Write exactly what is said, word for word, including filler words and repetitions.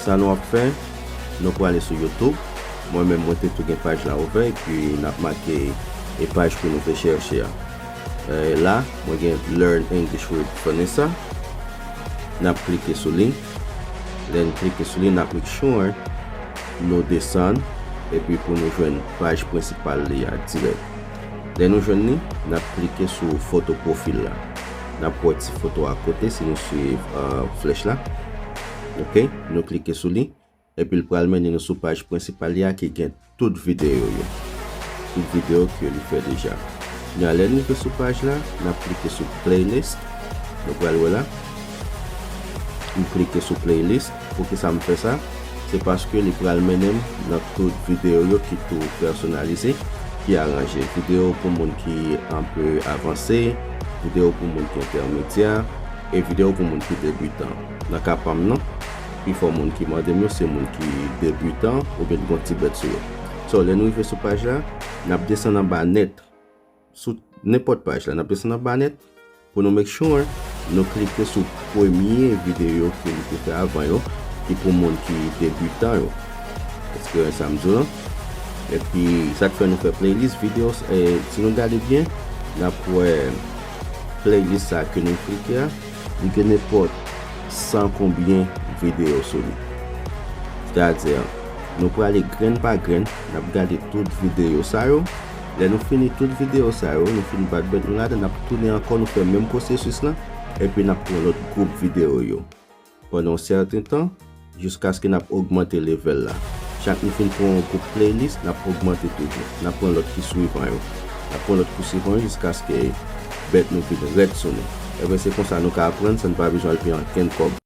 Sa nou ap fè, nou prale sou YouTube. Mwen menm, mwen te tou gen paj la ouvè, epi n ap make e paj pou nou te chèche a. E la, mwen gen Learn English with Vanessa. N ap klike sou li. Lè n klike sou li, n ap make sure nou desann, epi pou nou jwenn paj prensipal li a dirèk. Lè nou jwenn li, n ap klike sou foto pwofil la. N ap wè ti foto a kote si nou swiv, euh, flèch la. Ok, nou klike sou li. Epi l pral mennen nou sou paj prensipal li a ki gen tout videyo yo. Tout videyo ke li fè deja. Kounye a, lè n rive sou paj la, n ap klike sou playlist. Nou pral wè la. M klike sou playlist. Poukisa m fè sa? Se paske li pral mennen m nan tout videyo yo ki tou pèsonalize, ki aranje. Videyo pou moun ki anpe avanse, videyo pou moun ki entèmedyè, e videyo pou moun ki debitan. Nan ka pa m nan, pifò moun ki mande m yo se moun ki debitan oubyen ki gon ti bèt sou yo. So, lè nou rive sou paj la, n ap desann anba nèt. Sou nenpòt paj la, n ap desann anba nèt pou nou make sure nou klike sou premye videyo ke li te fè avan yo, ki pou moun ki debitan yo. Èske sa m di w lan? Epi, sa k fè nou fè playlist videyo, e, si nou gade byen, n ap wè playlist sa ke nou klike a, li gen nenpòt san konbyen videyo sou li. Sètadi, nou prale grenn pa grenn, n ap gade tout videyo sa yo. Lè nou fini tout videyo sa yo, nou fin bat bèt nou ladan, n ap tounen ankò, nou fè menm pwosesis lan, epi n ap pran lòt gwoup videyo yo. Pandan yon sèten tan, jiskaske n ap ogmante level la. Chak nou fin pran yon gwoup playlist, n ap ogmante toujou. N ap pran lòt ki swivan yo. N ap pran lòt ki swivan yo jiskaske bèt nou vin rèd sou nou. Ebyen, se konsa nou ka aprann san n pa bezwen al peye ankenn kòb.